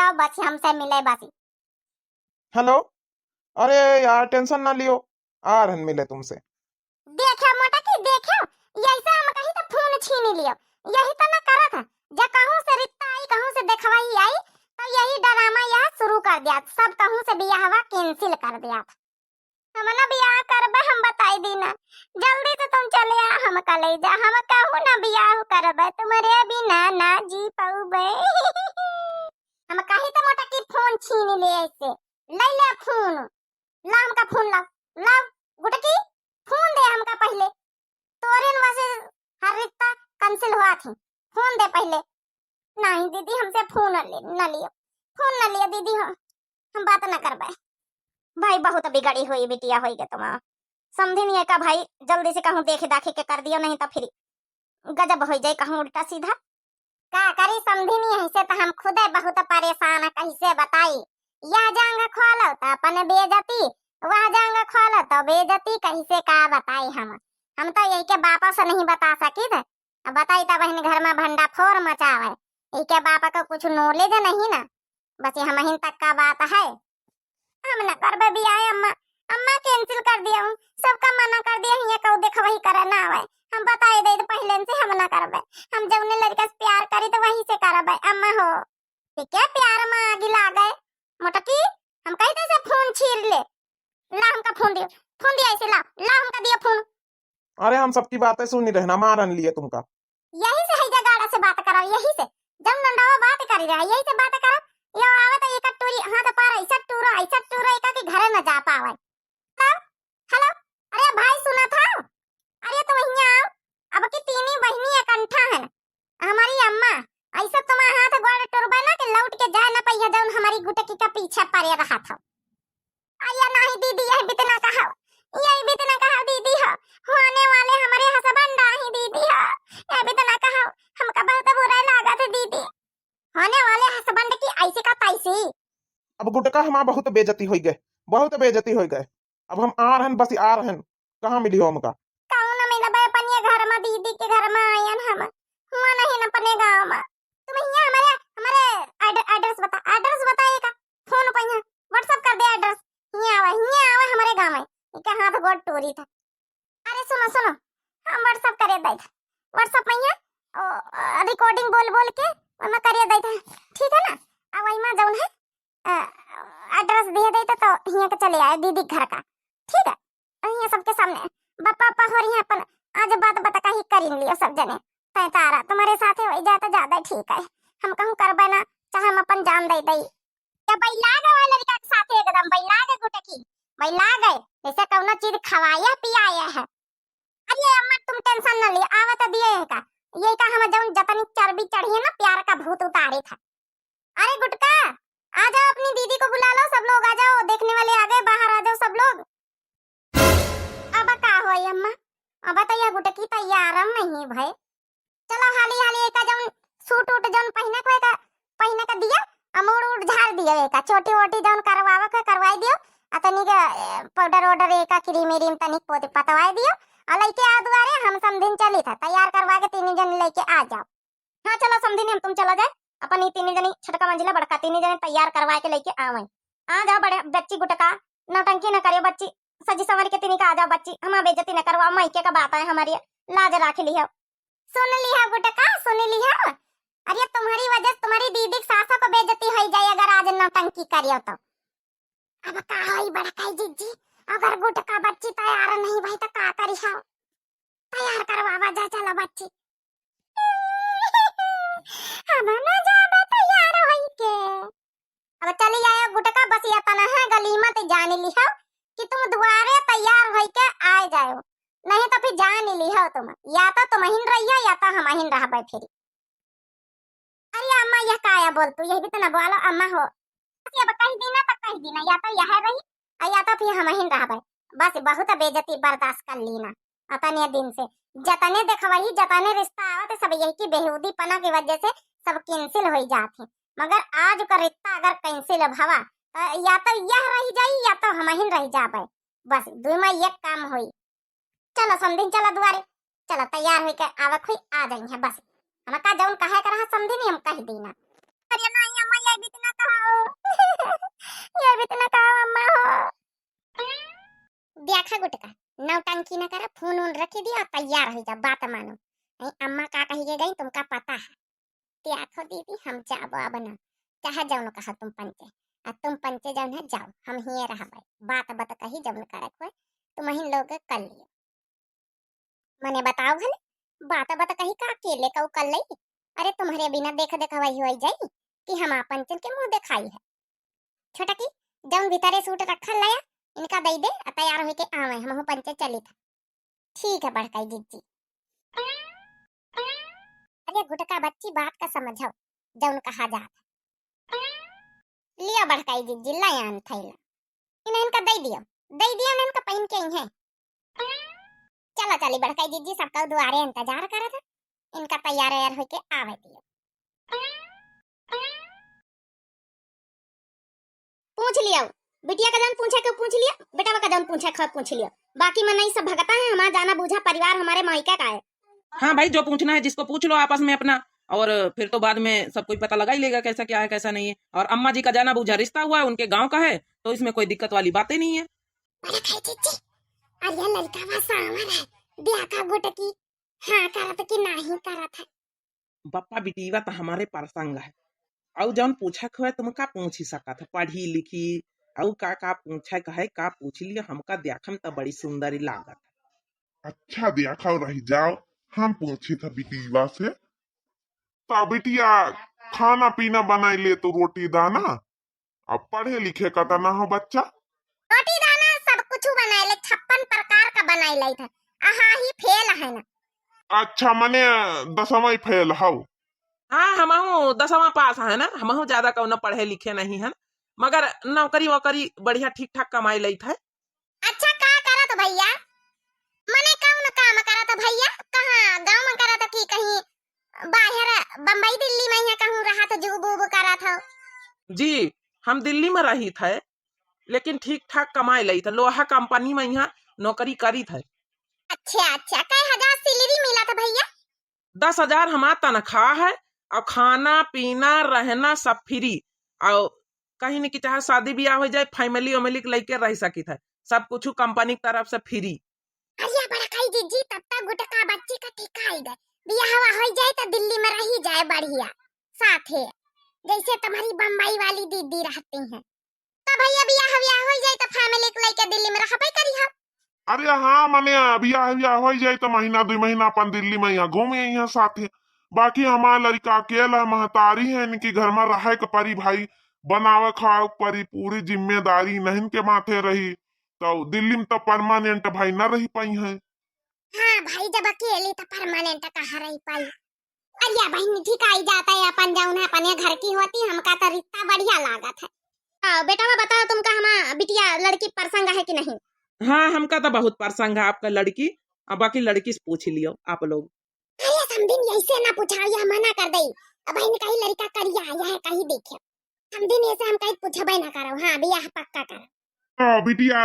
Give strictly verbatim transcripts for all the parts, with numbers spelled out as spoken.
अब बस हमसे मिले बसी। हेलो, अरे यार, टेंशन ना लियो, आ रहन मिले तुमसे। देखे मोटा की, देखे, यही से हम कही तो फोन छीन लियो, यही तो ना करत है। जब कहूँ से रिश्ता आई, कहूँ से देखवाई आई, तो यही ड्रामा यह शुरू कर दिया, सब कहूँ से बियाहवा कैंसिल कर दिया। हम ना बियाह करबे, हम बताई दी ना, जल्दी से तुम चले आ, हमका ले जा, हम कहूँ ना बियाह करबे, तुम्हारे बिना ना जी पाऊबे। हम कही तो मोटा की फोन छीन ले ऐसे, ले ले फोन, ला हमका फोन ला, ला गुटकी, फोन दे हमका पहले, तोरे न वैसे हर रिश्ता कैंसिल हुआ थी, फोन दे पहले। नहीं दीदी, हमसे फोन न ले, न लियो, फोन न लियो दीदी, हम, हम बात न करबे। भाई बहुत बिगड़ी हुई बिटिया होई गे तुम्हारा, समझी नहीं है का भाई, जल्दी से कहूँ देखे दाखे के कर दियो, नहीं तो फिर गजब हो जाए कहूँ उल्टा सीधा। का करी समझी नहीं है, से तो हम खुदे बहुत परेशान है, कैसे बताई। यह जांग खोलो तो अपन बेइज्जती, वह जांग खोलो तो बेइज्जती, कैसे का बताई हम। हम तो यही के बापा से नहीं बता सकी थे, अब बताई तब बहन घर में भंडाफोर मचावे। यही के बापा को कुछ नॉलेज नहीं ना, बस ये हमहिन तक का बात है। हम ना करबे बियाह अम्मा, अम्मा कैंसिल कर दिया हूँ, सबका मना कर दिया हूँ, ये कहू देखवही करे ना आवे। हम बताए दे तो पहले से हम ना करबे, हम जौने लड़का से प्यार करी तो वही से करबे अम्मा हो। ठीक है, प्यार में आगी लागे मोटकी, हम कही तो से फोन छीन ले, ला हमका फोन दियो, फोन दिया ऐसे ला, ला हमका दिया फोन। अरे हम सबकी बातें सुनी रहना, मारन लिए तुमका। यही से है जगाड़ा से बात करा, यही से जब नंदवा बात करी रहा, यही से बात करा। यो आवे तो एक टूरी हाथ पार ऐसा टूरो, ऐसा टूरो एक के घरे न जा पावे। तब हेलो, अरे भाई सुना था, अरे तुम यहाँ आओ, अब की तीनी बहनी एकंठा है, हमारी अम्मा ऐसा तुम्हारा हाथ गोड़ टूरबे ना कि लौट के जाए ना पहिया जौन हमारी गुटकी का पीछे पड़े रहा था। अया नहीं दीदी, यही बितना कहा, यही बितना कहा दीदी हो, होने वाले हमारे हस्बैंड आही दीदी हो, यही बितना कहा, हमका बहुत बुरा लागत है दीदी। होने वाले हस्बैंड की ऐसी का तैसी। अब गुटका हमार बहुत बेइज्जती होई गए, बहुत बेइज्जती होई गए। अब हम आ रहन, बस आ रहन, कहाँ मिली हो हमका? कहूँ न मिलबे अपन ये घर में, दीदी के घर में आयन हम, हुआ नहीं न अपने गाँव में। तुम यहाँ हमारे, हमारे एड-, एड्रेस बता, एड्रेस बताइएगा, फोन पे यहाँ WhatsApp कर दे एड्रेस। यहाँ आवे, यहाँ आवे हमारे गाँव में, इनके हाथ गोड़ टूरी था। अरे सुनो, सुनो, हम WhatsApp करे दे था, WhatsApp में यहाँ रिकॉर्डिंग बोल बोल के ओमा करे दे था, ठीक है ना? अब वही में जौन है एड्रेस दिए दे तो, तो हियाँ के चले आए दीदी घर का, ठीक है? और हियाँ सबके सामने बप्पा बप्पा हो रही है अपन, आज बात बता कहीं कर लियो सब जने। तय तारा तुम्हारे साथे हो जाए तो ज्यादा ठीक है, हम कहूँ करबे ना, चाहे हम अपन जान दे दई। या बैला गए लड़का के साथे, एकदम बैला गए गुटकी, बैला गए, जैसे कौनो चीज खवाया पियाया है। अरे अम्मा तुम टेंशन न लियो, आवे तो दिए है का, ये का हम जौन जतनी चर्बी चढ़ी है ना, प्यार का भूत उतारे था। अरे गुटका, आ जाओ, अपनी दीदी को बुला लो, सब लोग आ जाओ, देखने वाले आ गए, बाहर आ जाओ सब लोग। अब का होई अम्मा, अब तो यह गुटकी तैयार नहीं भाई। चलो हाली हाली एका जौन सूट उट जौन पहिने को एका पहिने का दिया, आ मूड़ उड़ झाड़ दियो, एका चोटी वोटी जौन करवावे को करवाई दियो, आ तनी के पाउडर वाउडर एका क्रीम व्रीम तनी पोत पतवाई दियो, आ लइके आ दुआरे, हम समधिन चली था तैयार करवा के तीनों जन लइके आ जाओ। हाँ चलो समधिन, हम तुम चला जाए, अपन ई तीनों जनी छोटका मंझिला बड़का तीनों जने तैयार करवा के लइके आवे। आ जाओ बड़े बच्ची गुटका, नौटंकी न करियो बच्ची, सजी संवर के तिनी का आ जाओ बच्ची, हमार बेइज्जती न करवाओ, मायके का बात है हमारी, लाज राख लिहो। सुन लिहा गुटका, सुन लिहा। अरे तुम्हारी वजह से तुम्हारी दीदी के सासों को बेइज्जती हो जाए अगर आज नौटंकी करियो तो। अब का होई बड़काई जिज्जी, अगर गुटका बच्ची तैयार नहीं भाई तो का करी हम? तैयार करवावा जा, चलो बच्ची। हम ना जाबे तैयार होई के। अब चली आयो गुटका, बस इतना है गलीमत जान लिहो कि तुम दुआरे तैयार होई के आ जाओ, नहीं तो फिर जान लिहो तुम, या तो तुमहिन रहियो या तो हमहिन रहबे फिर। अरे अम्मा, यह काया बोल तू, यही भी तो ना बोलो अम्मा हो। बस अब कह दीना तो कह दीना, या तो यह रही और या तो फिर हमहिन रहबे। बस बहुत बेइज्जती बर्दाश्त कर लीना अतने दिन से। जतने देखवही, जतने रिश्ता आवत है, सब यही की बेहूदीपना की वजह से सब कैंसिल हो जात है। मगर आज का रिश्ता अगर कैंसिल भवा तो या तो यह रह जाई या तो हमहिन रह जाबे। बस दुई में एक काम होई। चलो समधिन, चलो दुआरे, चलो तैयार होई के आवक हुई, आ जाई है बस। हम का जौन कहे के रहा समधिन, हम कह दीना। अरे नहीं अम्मा, ये भी ना कहो। ये भी तो ना कहो अम्मा हो। देखा गुटका, नौटंकी ना करा, फोन उन रखी दिया और तैयार हो जा, बात मानो। नहीं, अम्मा का कही के गई तुमका पता है। देखो दीदी, हम जाबो अब ना, चाहे जौन कहा तुम पंचे, आ तुम पंचे जौन है जाओ, हम हिये रहबे, बात बत कही जौन करे कोई तुम ही लोग कर लियो। मने बताओ भले, बात बत कही का अकेले का कर लई? अरे तुम्हरे बिना देख देख वही होई जाई कि हम पंचन के मुंह देखाई है। छोटकी, जौन भीतरे सूट रखल लाया, इनका दई दे, आ तैयार होके आवे, हमहू पंचे चली था। ठीक है बड़काई जिज्जी। अरे गुटका बच्ची, बात का समझो, जौन कहा जात है। लिया बड़काई जिज्जी, लाया थैला। इन्हें इनका दई दियो, दई दियो इन्हें इनका पहिन के आई है। चलो चली बड़काई जिज्जी, सबका दुआरे इंतजार करत है, इनका तैयार वैयार होके आवे दियो। पूछ लियो, बिटिया का जौन पूछे के पूछ लियो, बेटवा का जौन पूछे के पूछ लियो। बाकी मनई सब भगता है, हमारा जाना बूझा परिवार हमारे मायका का है। हाँ भाई, जो पूछना है जिसको पूछ लो आपस में अपना, और फिर तो बाद में सब कोई पता लगा ही लेगा कैसा क्या है कैसा नहीं है। और अम्मा जी का जाना बूझा रिश्ता हुआ है, उनके गांव का है, तो इसमें कोई दिक्कत वाली बातें नहीं है। बड़े भाई जीजी, अरे लड़का बा सावर है, ब्याह का गुटकी हाँ करत कि नाही करत है। बप्पा बिटिया तो हमारे परसंग है, अउ जौन पूछक हुए तुमका पूछ ही सकत है, पढ़ी लिखी, अउ का का पूछक है का पूछ लियो, हमका देखम तो बड़ी सुंदर ही लागत है। अच्छा देखो रही जाओ, हम पूछी था बिटिया से। तो बिटिया खाना पीना बनाई ले तो रोटी दाना, अब पढ़े लिखे का तो ना हो बच्चा। रोटी दाना सब कुछ बनाई ले, छप्पन प्रकार का बनाई ले था। अहा ही फेल है ना। अच्छा मने दसवां ही फेल हौ। हाँ हमहू दसवां पास है ना, हमहू ज्यादा कौनो पढ़े लिखे नहीं है, मगर नौकरी वोकरी बढ़िया ठीक ठाक कमाई लेत है। अच्छा का करत भैया, मने कौन काम करत भैया, कहाँ गाँव में करत कि कहीं बाहर बम्बई दिल्ली में यहाँ कहूँ रहत जूब उब करत हो? जी हम दिल्ली में रहित है, लेकिन ठीक ठाक कमाई लेत है, लोहा कंपनी में यहाँ नौकरी करित है। अच्छा अच्छा, कै हजार सैलरी मिलत भैया? दस हजार हमार तनख्वाह है, और खाना पीना रहना सब फ्री, और कहीं नहीं कि चाहे शादी ब्याह हो जाए, फैमिली वैमिली के लेके रह सकित है, सब कुछ कंपनी की तरफ से फ्री। अरे बड़काई जिज्जी, तब तक गुटका बच्ची का ठिकाई गए, बियाहवा हो जाए तो दिल्ली में रही जाए बढ़िया साथे, जैसे तुम्हारी बम्बई वाली दीदी रहती हैं। तो भैया बियाह व्याह हो जाए तो फैमिली के लेके दिल्ली में रहबे करी हम। अरे हाँ मने बियाह व्याह हो जाए तो महीना दो महीना अपन दिल्ली में यहाँ घूमे यहाँ साथे। बाकी हमार लड़का अकेला महतारी है, इनकी घर में रहे के परी भाई, बनावे खावे के परी, पूरी जिम्मेदारी इन्हन के माथे रही। तो दिल्ली में तो परमानेंट भाई न रही पाई है। हाँ भाई, जब अकेली तो परमानेंट कहाँ रही पाई। अरे बहिनी, ठीक आई जाता है अपन जौन है अपने घर की होती, हमका तो रिश्ता बढ़िया लागत है। हाँ बेटा, बताओ तुमका हमार बिटिया लड़की पसंद है कि नहीं? हाँ हमका तो बहुत पसंद है आपका लड़की। अब बाकी लड़की से पूछ लियो आप लोग। अरे समधिन, ऐसे ना पूछाओ, यह मना कर दई। अब बहिन कहीं लड़का करिया आया है, कहीं देखे। समधिन, ऐसे हम कहीं पूछबे ना करो। हाँ, बियाह पक्का करो। तो बिटिया,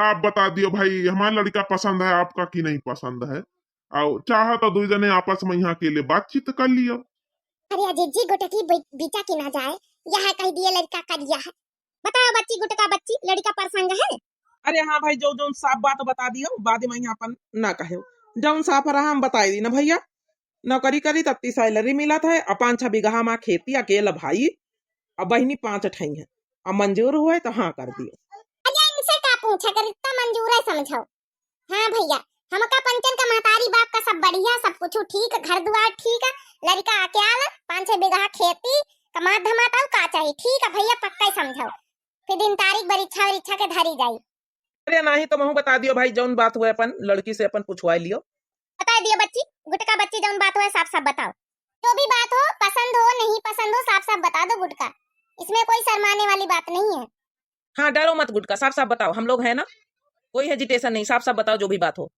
आप बता दियो भाई, हमार लड़का पसंद है आपका कि नहीं पसंद है? और चाहे तो दुई जने आपस में यहाँ अकेले बातचीत कर लियो। अरे अजीत जी, गुटकी बि-, बिचा की ना जाए, यहाँ कह दिए लड़का करिया है। बताओ बच्ची, गुटका बच्ची, लड़का पसंद है? अरे हाँ भाई, जो जौन साफ बात बता दियो, बाद में यहाँ अपन ना कहे। जौन साफ रहा हम बताई दी ना भैया, नौकरी करी तब ती सैलरी मिलत है, और पाँच छह बीघा मा खेती अकेला भाई, और बहिनी पाँच ठई है, और मंजूर हुए तो हाँ कर दियो। अरे इनसे का पूछा कर, इतना मंजूर है समझो। हाँ भैया, हमका पंचन का महतारी बाप का सब बढ़िया, सब कुछ ठीक, घर दुआर ठीक है, लड़का अकेला, पाँच छह बीघा खेती, कमात धमात और का चाहिए, ठीक है भैया, पक्का ही समझो। फिर दिन तारीख बरीक्षा वरीक्षा के धरी जाई। अरे नाही तो महू बता दियो भाई, जौन बात हुए अपन लड़की से अपन पुछवा लियो। बता दियो बच्ची, गुटका बच्ची, जौन बात हुए साफ साफ बताओ। जो भी बात हो, पसंद हो नहीं पसंद हो, साफ साफ बता दो गुटका, इसमें कोई शर्माने वाली बात नहीं है। हाँ डरो मत गुटका, साफ साफ बताओ, हम लोग हैं ना, कोई हेजिटेशन नहीं, साफ साफ बताओ जो भी बात हो।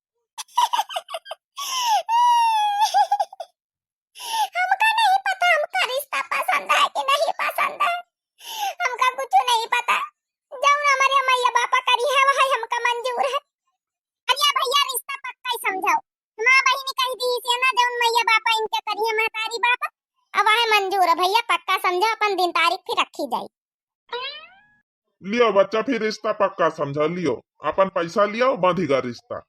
हमका नहीं पता हमका रिश्ता पसंद है कि नहीं पसंद है, हमका कुछ नहीं पता। जौन हमारे मैया बापा करी है वही हमका मंजूर है। अरे भैया रिश्ता पक्का ही समझाओ, हमार बहिनी कही दी से ना जौन मैया बापा इनके करी है महतारी बापा, अब वही मंजूर है भैया, पक्का समझो, अपन दिन तारीख फिर रखी जाई। लियो बच्चा, फिर रिश्ता पक्का समझो, लियो अपन पैसा लियो, बांधी गा रिश्ता।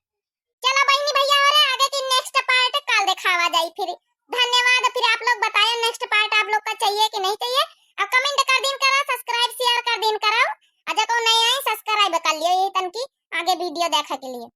चलो बहिनी भैया हो रे, आगे की next part कल दिखावा जाई फिर। धन्यवाद। फिर आप लोग बतायो next part आप लोग का चाहिए कि नहीं चाहिए, और comment कर दीन करो, subscribe share कर दीन करो, और जो कोई नए आए subscribe कर लियो ये तन की आगे video देखे के लिए।